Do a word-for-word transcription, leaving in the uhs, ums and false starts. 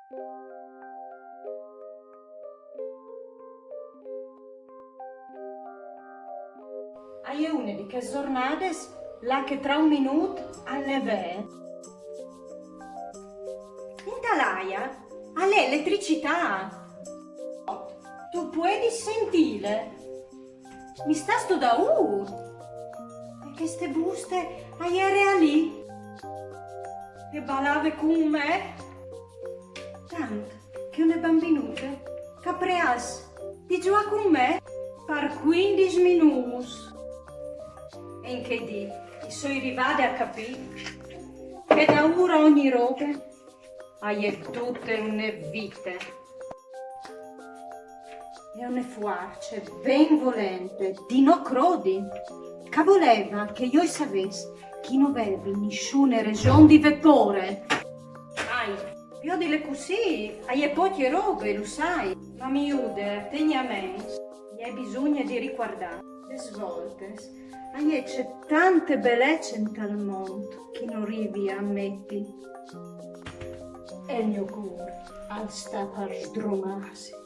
A je une di chês zornadis là che tra un minût al nevee. Inta l'aria al è eletricitât. Tu puedis sintîle. Mi stâstu daûr? E cheste buste e jere li. E balave cun me. Tant che une bambinute che e à preât di zuiâ cun me par cuindis minûts. E in chê dì i soi rivade a capî che daûr a ogni robe e je dute une vite. E une fuarce benvolente di no crodi, che e voleve che jo i savès che no vevi nissune reson di vê pôre. Ai, viodile cussì, e je pocje robe, lu sai, ma mi jude a tignî a ment, e je bisugne di ricuardâ. Des voltis e je tante belece intal mont che no rivi a ameti. E il gno cûr al sta par sdrumâsi.